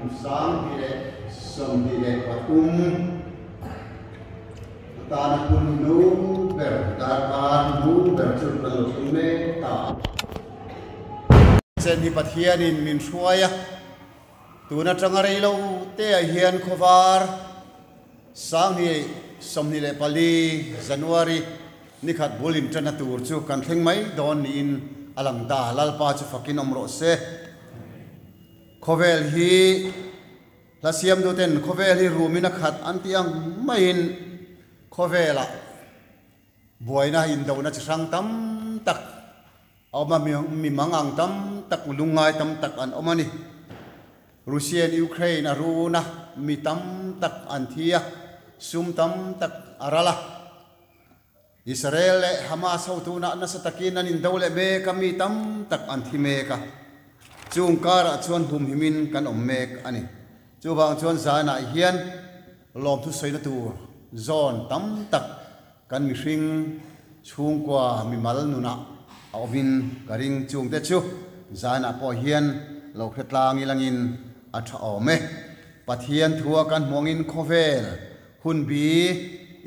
2023 atana hun nu ber darkar nu ber chu kan lo thleng mek ta a. Chen hi Pathianin min hruai a, tun atanga rei lo te ah hian khawvar 2024 January Nikhat bul inṭanna tur chu kan thleng mai dawn niin a lang ta. Lalpa chu fakin awm rawh se. Khawvel hi hla siamtuten khawvel hi rumin a khat an tih ang maiin khawvelah buaina indona chi hrang tam tak a awm a, mi mang ang tam tak, lungngai tam tak an awm a ni. Russia in Ukraine a run a, mi tam tak an thi a, sum tam tak a ral a. Israel leh Hamas ho tunah nasa takin an indo leh mek a, mi tam tak an thi mek a. Chung karah chuan humhimin kan awm mek a ni. Chuvang chuan zanah hian lawmthu sawina tur zawn tam tak kan mihring chhungkua mimal nunah a awmin ka ring. Chungte chu zanah pawh hian lo hre tlang ilangin a tha awm e. Pathian thua kan hmuangin khawvel Hun bi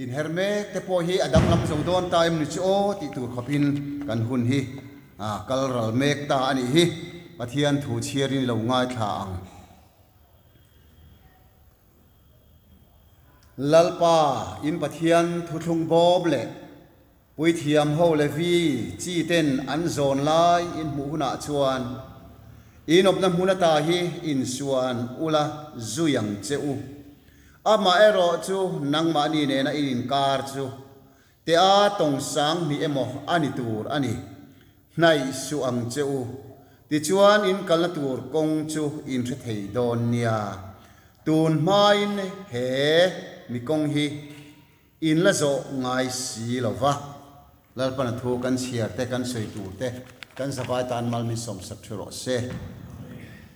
inher mek te pawh hi a danglam zo dawn ta em ni chu aw tih tur khawpin kan hun hi a kal ral mek ta a nih hi. Pathian thu chhiarin i lo ngaithla ang. Lalpa in Pathian thuthlung bawm leh Puithiam ho Levi chi ten an zawn lai in hmuh hunah chuan in awpna hmun ata hi insuan ula zui ang che u. Amaherawh chu nangmahni nena in inkar chu te a tawng sang hnih emaw a ni tur a ni. Hnaih suh ang che u. Tichuan in kalna tur kawng chu in hre thei dawn nia. Tun hmain he mi kawng hi In la zawh ngai si lo va, Lalpana thu kan chhiar te, kan sawi tur te, kan zavai tan mal min sawmsak thu rawh se.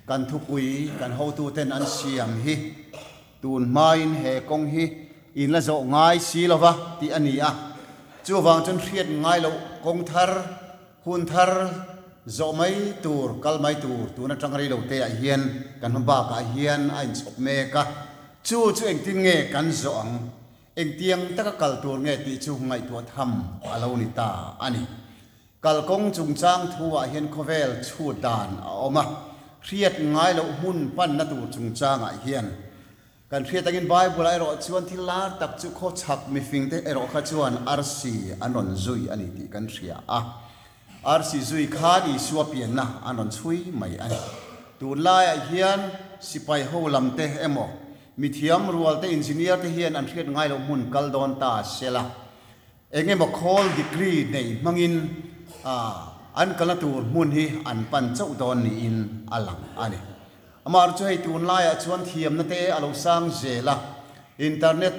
Kan thupui, kan hotuten an siam hi tun hmain he kawng hi in la zawh ngai si lo va tih a ni a. Chuvang chuan hriat ngai loh kawng thar, hun thar zawh mai tur, kal mai tur tun atang rei lo te ah hian kan hma bakah hian a inchhawp mek a. Chu chu engtin nge kan zawh ang? Engtiang taka kal tur nge tih chu ngaihtuah tham a lo ni ta a ni. Kalkawng chungchang thu-ah hian khawvel chhut dan a awm a, hriat ngai loh hmun panna tur chungchangah hian kan hriat angin Bible-ah erawh chuan thil lar tak chu khawchhak mifingte erawh kha chuan arsi an rawn zui a ni tih kan hria a. Arsi zui khan Isua pianna an rawn chhui mai a ni. Tunlaiah hian sipai ho lam te emaw, mithiam rual te, engineer te hian an hriat ngai loh hmun kal dawn ta sela, eng emaw khawl degree nei hmangin an kalna tur hmun hi an pan chauh dawn niin a lang a ni. Amah chu hei tunlaiah chuan thiamna te a lo sang zel a, internet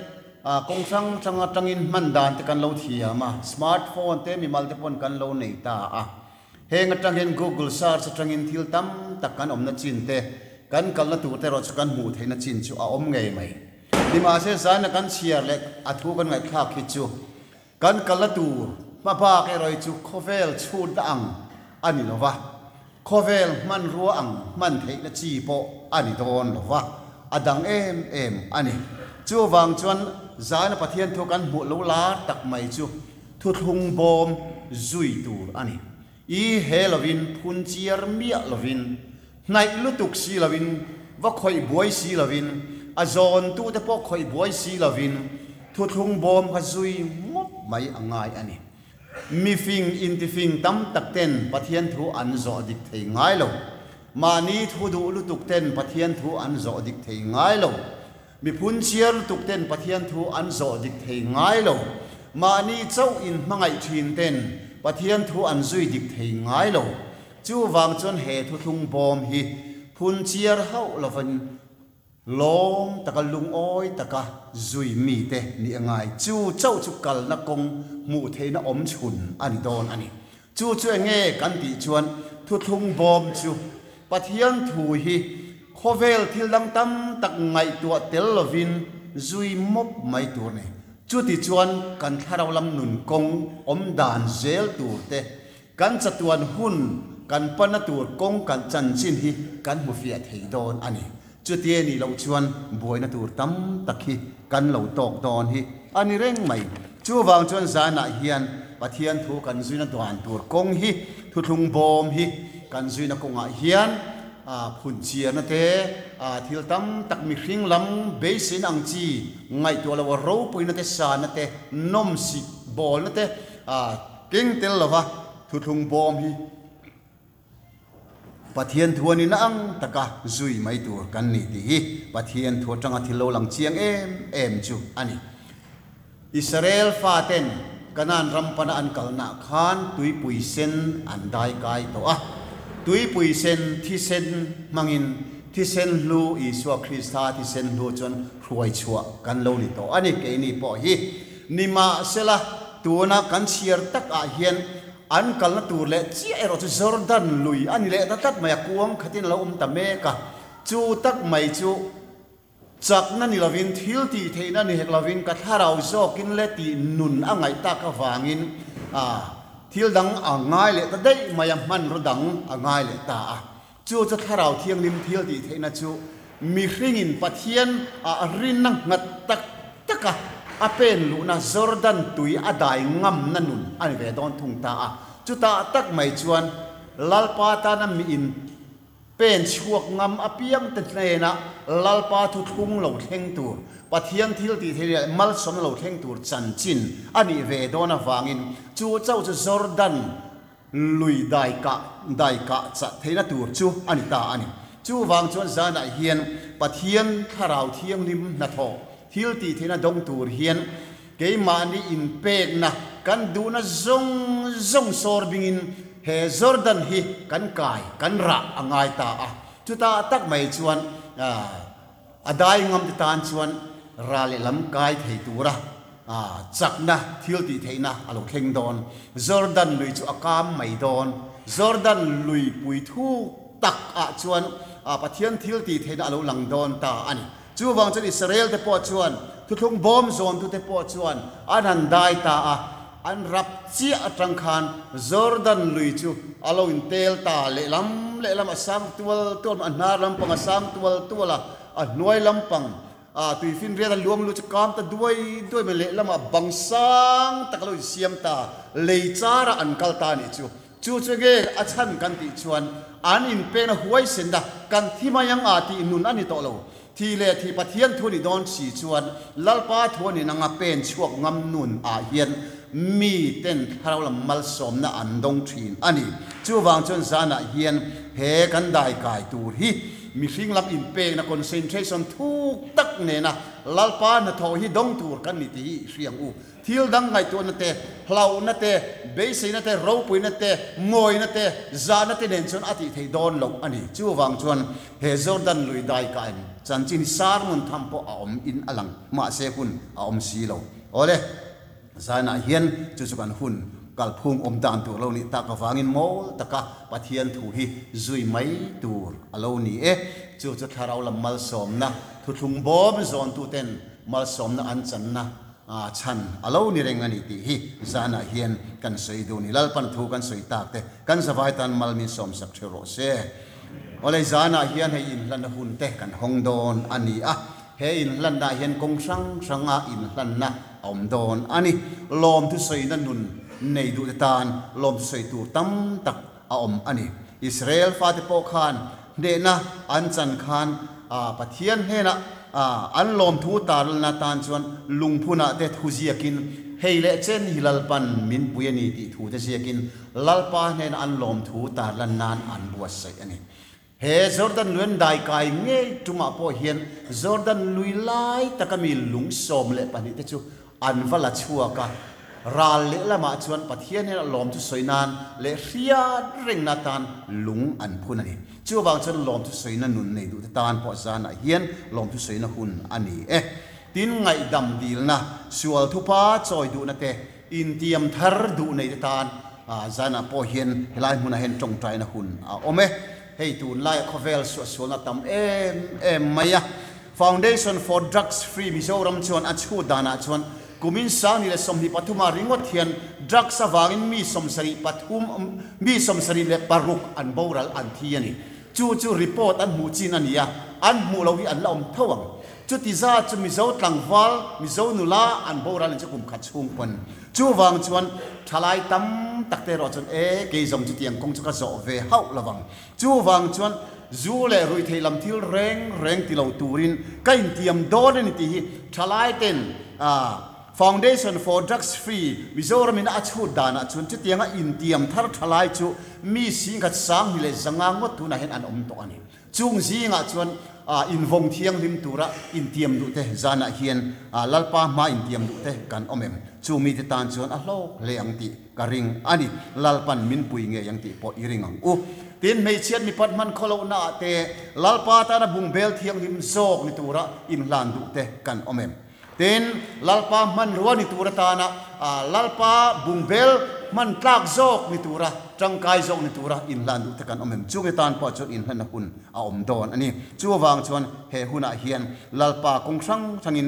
kawng hrang hrang atangin hman dan te kan lo thiam a, smartphone te mimal te pawn kan lo nei ta a. Heng atang hian Google search atangin thil tam tak kan awmna chin te, kan kalna tur te erawh chu kan hmuh theihna chin chu a awm ngei mai. Nimahse zaina kan chhiar leh a thu kan ngaihthlak hi chu kan kalna tur hma bak erawh hi chu khawvel chhutna ang a ni lo va, khawvel hmanrua ang hman theihna chi pawh a ni dawn lo va, a dang em em a ni. Chuvang chuan zaina Pathian thu kan hmuh lo lar tak mai chu Thuthlung bawm zui tur a ni. I he lovin phun chiar miah lovin, hnaih lutuk si lovin, va khawih buai si lovin, a zawntute pawh khawih buai si lovin thuthlung bawm kha zui ngawt mai a ngai a ni. Mifing intifing tam tak ten Pathian thu an zawh dik thei ngai lo. Mahni thu duh lutuk ten Pathian thu an zawh dik thei ngai lo. Mi phunchiar lutuk ten Pathian thu an zawh dik thei ngai lo. Mahni chauh in hmangaih thin ten Pathian thu an zui dik thei ngai lo. Chuvang chuan he thuthlung bawm hi phunchiar hauh lovin lawm taka lungawi taka zui mite nih a ngai. Chu chauh chu kalna kawng hmuh theihna awm chhun a ni dawn a ni. Chu chu enge kan tih chuan thuthlung bawm chu Pathian thu hi khawvel thil dang tam tak ngaihtuah tel lovin zui mawp mai tur ni. Chuti chuan kan thlarau lam nun kawng awm dan zel tur te, kan chatuan hun kan pana tur kawng kan chanchin hi kan hmu fiah thei dawn a ni. Chuti a nih loh chuan buaina tur tam tak hi kan lo tawk dawn hi a ni reng mai. Chuvang chuan zanah hian Pathian thu kan zuina duan tur kawng hi, thuthlung bawm hi kan zuina kawngah hian phunchiarna te, thil tam tak mihring lam beiseina ang chi ngaihtuah loh a ropuina te, sana te, nawmsik bawlna te keng tel lova thuthlung bawm hi Pathian thu a nihna ang taka zui mai tur kan ni tih hi Pathian thu atanga thil lo lang chiang em em chu a ni. Israel faten Kanaan ram pana an kalnaah khan tuipui sen an dai kai tawh a. Tuipui sen thisen hmangin thisen hlu Isua Krista thisen hlu chuan hruai chhuah kan lo ni tawh a ni. Keini pawh hi nimahsela tuna kan chhiar takah hian An kalna tur leh chiah erawh chu Jordan lui a ni leh ta tlat mai a, kuang khatin a lo awm ta mek a. Chu tak mai chu chakna ni lovin, thil tih theihna ni hek lovin, ka thlarau zawkin le tih nun a ngaih tak avangin thil dang a ngai leh ta daih mai a, hmanraw dang a ngai leh ta a. Chu chu Thlarau Thianghlim thil tih theihna chu mihringin Pathian ah rinna nghat tak taka a pen luhna Jordan tui a dai ngamna nun a ni ve dawn thung ta a. Chutah tak mai chuan Lalpa tana miin pen chhuak ngam apiangte hnena Lalpa thuthlung lo thleng tur, Pathian thil tih theih leh malsawmna lo thleng tur chanchin a nih ve dawn avangin chu chauh chu Jordan Lui dai kah dai kah chah theihna tur chu a ni ta a ni. Chuvang chuan zanah hian Pathian Thlarau Thianghlim hnathawh thil tih theihna dawng tur hian keimahni inpekna kan duhna zawng zawng sawr bingin he Jordan hi kan kai kan rah a ngai ta a. Chutah tak mai chuan A dai ngam te tan chuan ral lehlam kai thei tura chakna thil tih theihna a lo thleng dawn. Jordan lui chu a kam mai dawn. Jordan lui pui thuk tak ah chuan Pathian thil tih theihna a lo lang dawn ta a ni. Chuvang chuan Israel te pawh chuan thuthlung bawm zawntu te pawh chuan an han dai ta a, an rap chiah atang khan Jordan lui chu a lo intel ta lehlam lehlam a sang tual tual a hnar lampang a sang tual tual a, a hnuai lampang a tuifinriat a luang lu chu kam ta duai duai mai lehlamah bang sang tak a lo insiam ta, lei chara an kal ta a nih chu. Chu chu nge a chhan kan tih chuan an inpekna huaisen a kan thi mai ang a tih nun a ni tawh lo. Thi leh thi Pathian thu ni dawn si chuan Lalpa thu a ni nanga pen chhuak ngam nun ah hian mi ten thlarau lam malsawmna an dawng thin a ni. Chuvang chuan zanah hian he kan dai kai tur hi mihring lam inpekna concentration thuk tak nena Lalpa hnathawh hi dawng tur kan ni tih hi i hria ang u. Thil dang ngaihtuahna te, hlauhna te, beiseina te, ropuina te, mawina te, zahna te nen chuan a tih theih dawn loh a ni. Chuvang chuan he Jordan lui dai kain chanchin hi sermon tham pawh a awm in a lang, mahse hun a awm si lo. Awle, zainah hian chu chu kan hun kalphung awm dan tur lo nih tak avangin mawl taka Pathian thu hi zui mai tur a lo ni e. Chu chu thlarau lam malsawmna thuthlung bawm zawntuten malsawmna an channa A chhan a lo ni reng a ni tih hi zanah hian kan sawi duh ni. Lalpan thu kan sawi tak te kan zavai tan mal min sawmsak theuh rawh se. Awlei zanah hian hei inhlanna hun te kan hawng dawn a ni a, he inhlanna ah hian kawng hrang hranga inhlanna a awm dawn a ni. Lawmthu sawina nun nei duh te tan lawmthu sawi tur tam tak a awm a ni. Israel fate pawh khan hnehna an chan khan Pathian hnenah an lawmthu tarlna tan chuan lungphunah te thu ziakin, Hei leh chen hi Lalpan min pui a ni tih thu te ziakin Lalpa hnenah an lawmthu tarlan nan an buatsaih a ni. He Jordan lui an dai kai ngei tumah pawh hian Jordan lui lai taka mi lung 12 te chu An va la chhuak a, ral lehlamah chuan Pathian hian a lawm chu sawi nan leh hriat rengna atan lung an phun a ni. Chuvang chuan lawmthu sawina nun nei duhte tan pawh zanah hian lawmthu sawina hun a ni e. Tin, ngaihdam dilna, sual thupa chawi duhna te, intiam thar duh neite tan zanah pawh hian helai hmunah hian tawngtaina hun a awm e. Hei tunlaia khawvel suahsualna tam em em mai a. Foundation for Drugs Free Mizoram chuan a chhut danah chuan kumin 2023 ah ringawt hian drugs avangin mi 73 mi 76 an boral an thi a ni. Chu chu report an hmuh chin a ni a. an hmuh loh hi an la awm tho ang. Chuti zat chu Mizo tlangval, Mizo nula an boral in chu kum khat chhung pawn. Chuvang chuan thalai tam tak te erawh chuan e, kei zawng chutiang kawng chu ka zawh ve hauh lo vang. Chuvang chuan zu leh ruihtheih lam thil reng reng ti lo turin ka intiam dawn a ni tih hi thalai ten Foundation for Drugs Free Mizoram in a chhut danah chuan chutianga intiam thar thalai chu mi singkhat sanghnih leh zanga ngawt tunah hian an awm tawh a ni. Chung zingah chuan invawng thianghlim tura intiam duhte zanah hian Lalpa hma intiam duhte kan awm em? Chu mite tan chuan a hlawk hle ang tih ka ring a ni. Lalpan min pui ngei ang tih pawh i ring ang u. Tin, hmeichhiat mipat hman khawlohnaah te Lalpa tana bungbel thianghlim zawk ni tura inhlan duhte kan awm em? Tin, Lalpa hmanrua ni tur atana Lalpa bungbel hman tlak zawk ni tura, tangkai zawk ni tura inhlan duh te kan awm em? Chungi tan pawh chuan inhlanna hun a awm dawn a ni. Chuvang chuan he hunah hian Lalpa kawng hrang hrangin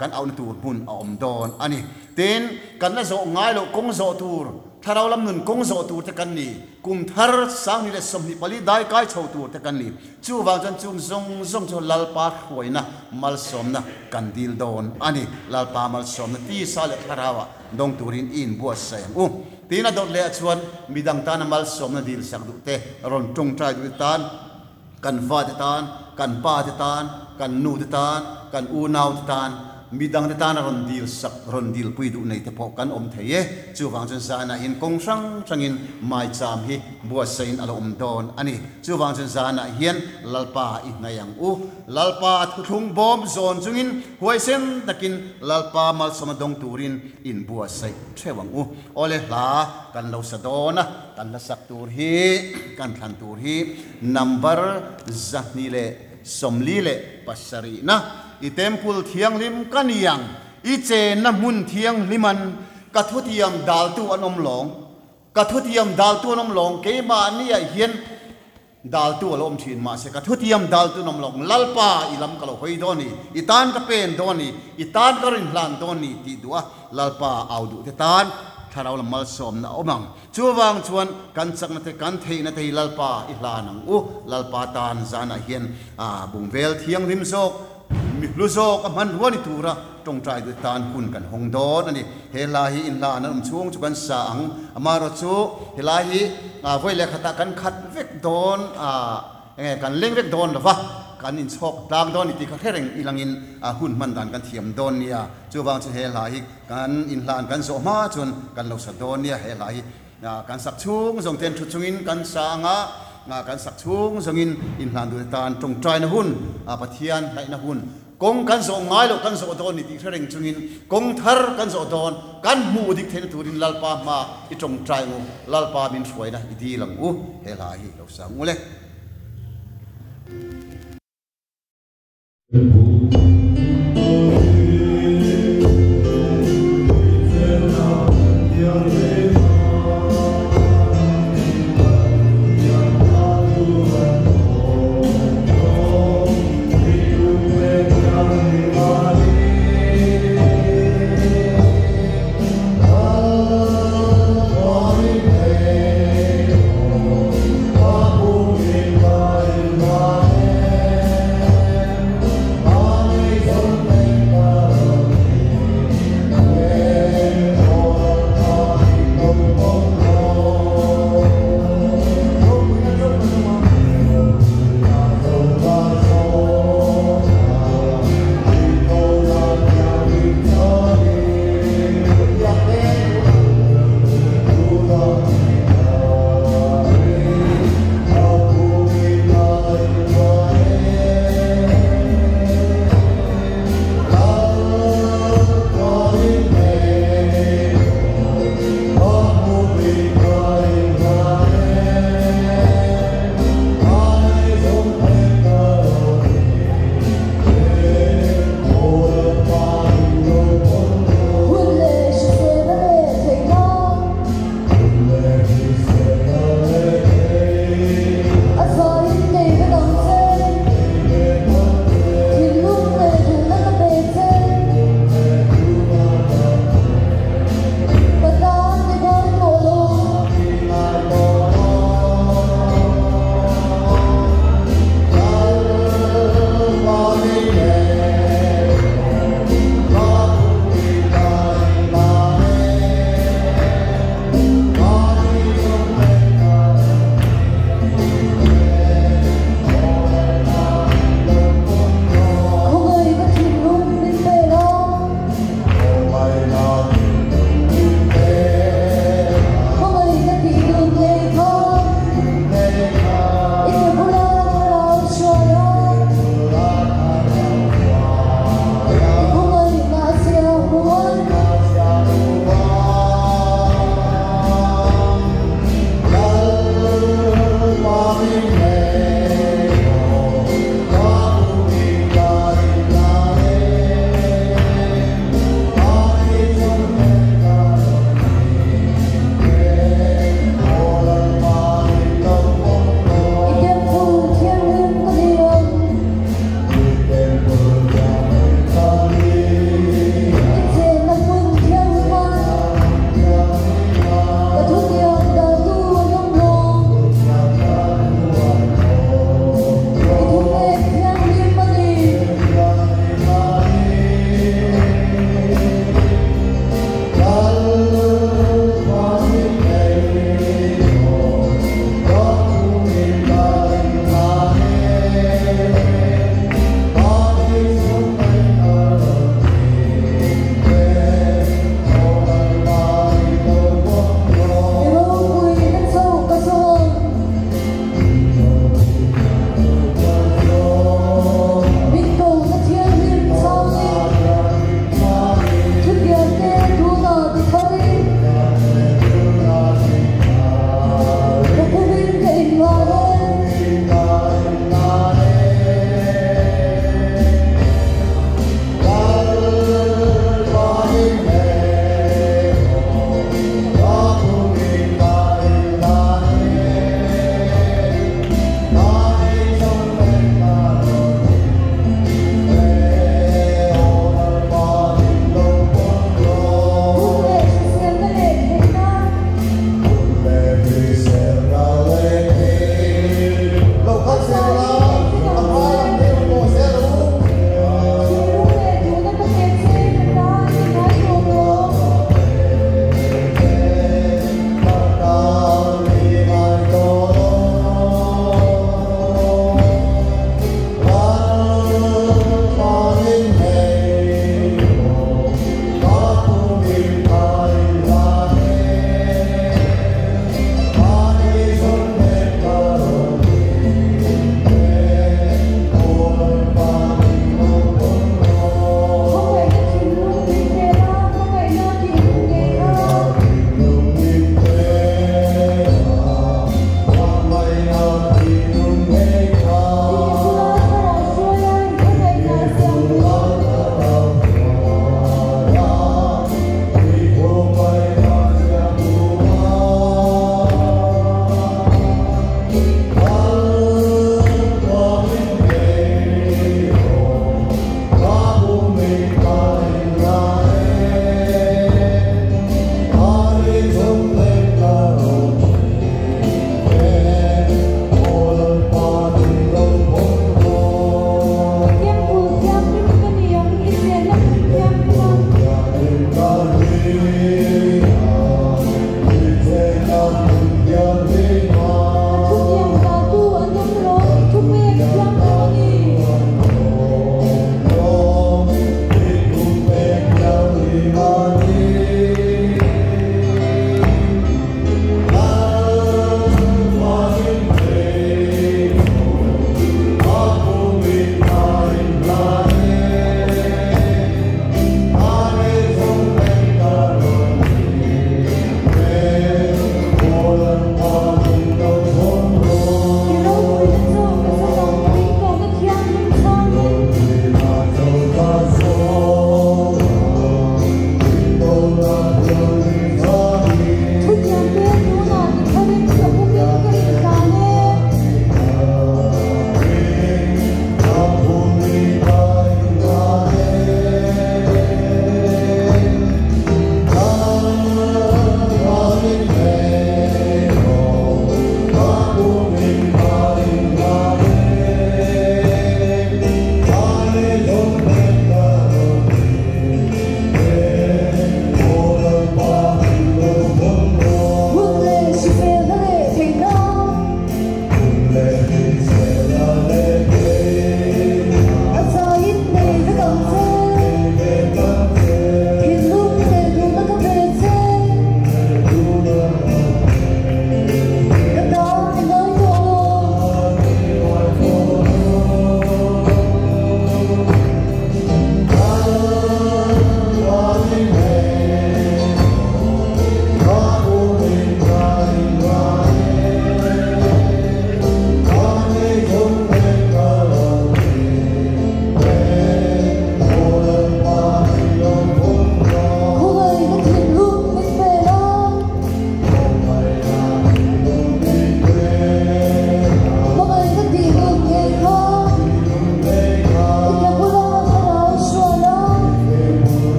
kan auhna tur hmun a awm dawn a ni. Tin, kan la zawh ngai loh kawng zawh tur, Thlarau lam nun kawng zawh tur te kan ni. Kum thar 2024 dai kai chho tur te kan ni. Chuvang chuan chung zawng zawng chu Lalpa hruaina malsawmna kan dil dawn a ni. Lalpa malsawmna tisa leh thlarauah dawng turin i inbuatsaih ang u. Tiin a dawt lehah chuan midang tana malsawmna dil sak duh te, rawn tawngtai duh te tan, kan fate tan, kan pa te tan, kan nu te tan, kan unau te tan, midang te tana rawn dil sak, rawn dilpui duh nei te pawh kan awm thei e. Chuvang chuan zanah hian kawng hrang hrangin maicham hi buatsaihin a lo awm dawn a ni. Chuvang chuan zanah hian Lalpa i hnaih ang u. Lalpa thuthlung bawm zawn chungin huaisen takin Lalpa malsawmna dawng turin inbuatsaih theuh ang u. Awle hla kan lo sa dawn a. Kan hla sak tur hi, kan thlan tur hi number 247na i temple thianghlim ka ni ang, i chenna hmun thianghliman ka thutiam daltu an awm lawng, ka thutiam daltu an awm lawng, keimahniah hian daltu a lo awm thin mahse ka thutiam daltu an awm lawng, Lalpa i lam ka lo hawi dawn ni, i tan ka pen dawn ni, i tan ka rinhlan dawn ni tih duh a Lalpa au duh te tan thlarau lam malsawmna a awm ang. Chuvang chuan kan chakna te kan theihna te hi Lalpa i hlan ang u. Lalpa tan zanah hian bungvel thianghlim zawk, mi hlu zawk a hmanrua ni tura tawngtai duh tan hun kan hawng dawn a ni. He hla hi inhlan an awm chhung chu kan sa ang. Amaherawh chu helai hi vawi leh khatah kan khat vek dawn a. Enge kan leng vek dawn lova, kan inchhawk tlang dawn ni tih kha hre reng ilangin hun hman dan kan thiam dawn nia. Chuvang chu he hla hi kan inhlan kan zawh hma chuan kan lo sa dawn nia. He hla hi kan sak chhung zawng ten thu chungin kan sa ang a, kan sak chhung zawngin inhlan duhte tan tawngtaina hun, Pathian hnaihna hun, Kawng kan zawh ngai loh kan zawh dawn ni tih hre reng chungin kawng thar kan zawh dawn, kan hmuh dik theihna turin Lalpa hma i tawngtai ang u, Lalpa min hruaina i dil ang u, he hla hi lo sang u le.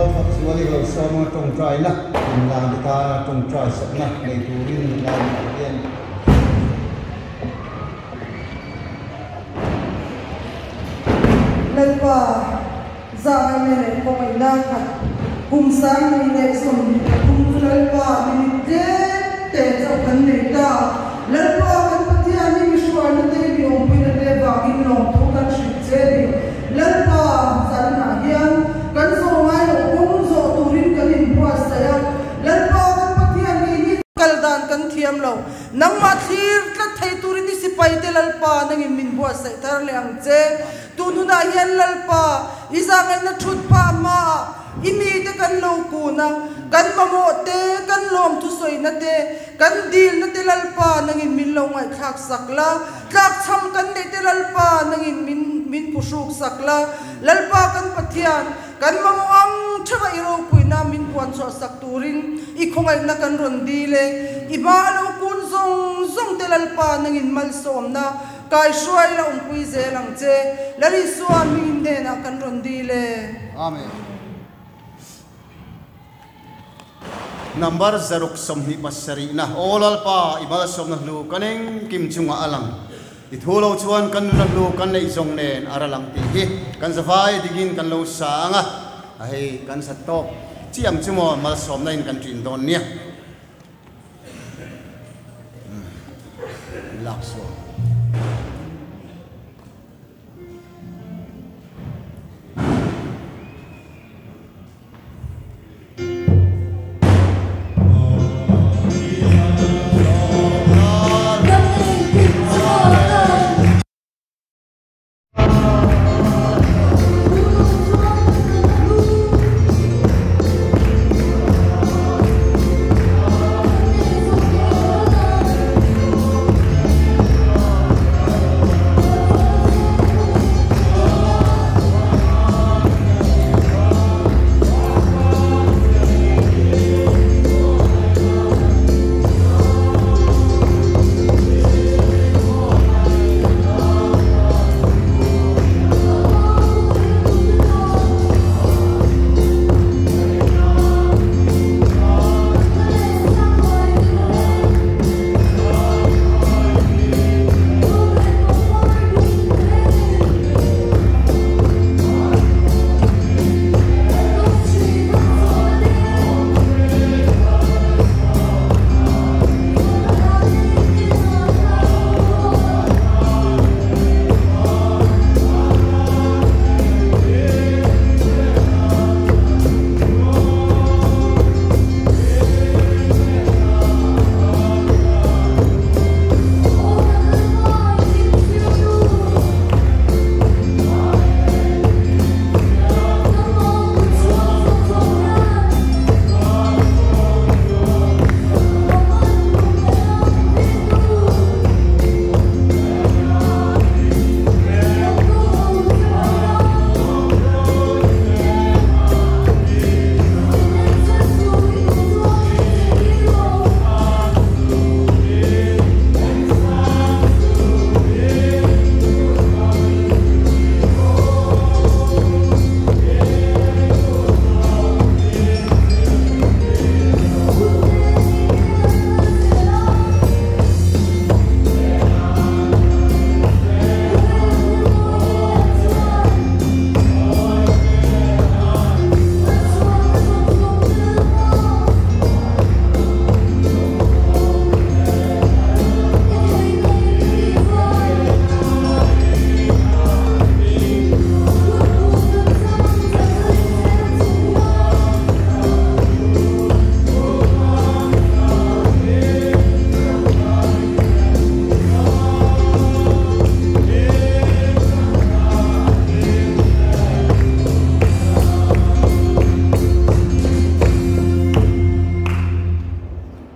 Lalfakzuali ka lo sawm anga tawngtaina inlante tana tawngtai sakna nei turin lai ah hian. Lalpa, zahngaihna leh kawngaihnaa khat kum 2023 chu Lalpa minute tlem te chauh kan nei ta. Lalpa kan Pathian hi mi hruaina te, mi awmpuina te vangin lawmthu kan hrilh che a ni. Lalpa zanah hian kan zawh ngai loh kawng zawh turin kan inbuatsaih a. Lalpa kan Pathian hi ni kal dan kan thiam lo. Nangmah thlir tlat thei turin i sipaite Lalpa nangin min buatsaih thar leh ang che. Tun hunah hian Lalpa, i zahngaihna thut phah hmaah i mite kan lo kun a, kan mamawh te, kan lawmthu sawina te, kan dilna te Lalpa nangin min lo ngaihthlak sak la, tlakchham kan neih te Lalpa nangin min min phuhruk sak la, Lalpa kan Pathian, kan mamawh ang theuha i ropuina min puanchhuah sak turin i khawngaihna kan rawn dil e. I hma a lo kun zawng zawng te Lalpa nangin malsawmna Kai hruai la awmpui zel ang che. Lal Isua hmingin hnenah kan rawn dil e. Amen. Number 627 na Aw Lalpa, i malsawmna hlu kan engkim chungah a lang. I thu lo chuan kan nuna hlu kan neih zawng nen a ral ang tih hi kan zavai dingin kan lo sa ang a, a hei kan sa tawk chiang chu maw malsawmna in kan ṭin dawn nia. Lak suah.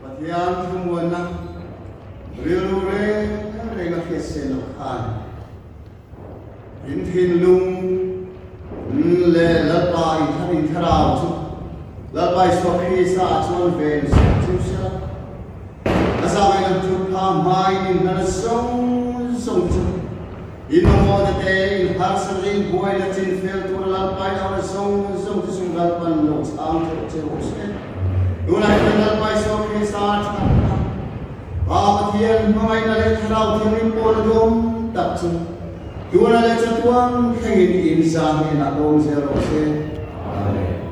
Pathian thumuanna rilru reng reng a hriat sen loh khan in thinlung leh Lalpa in thlarau chu Lalpa Isua Krista ah chuan ven sak chu sela, a zahngaih lam thu pha hmain in hna zawng zawng chu. In mamawhna te, in harsatna in buaina chin fel tura Lalpa in auna zawng zawng te chung Lalpan lo chhang theuh che rawh se. Tunah hian Lalpa Isua Krista a that a, Pa Pathian hmangaihna leh Thlarau Thianghlim pawhna duhawm tak chu tuna leh chatuan thlengin in za hnenah lawm zel rawh se. Amen.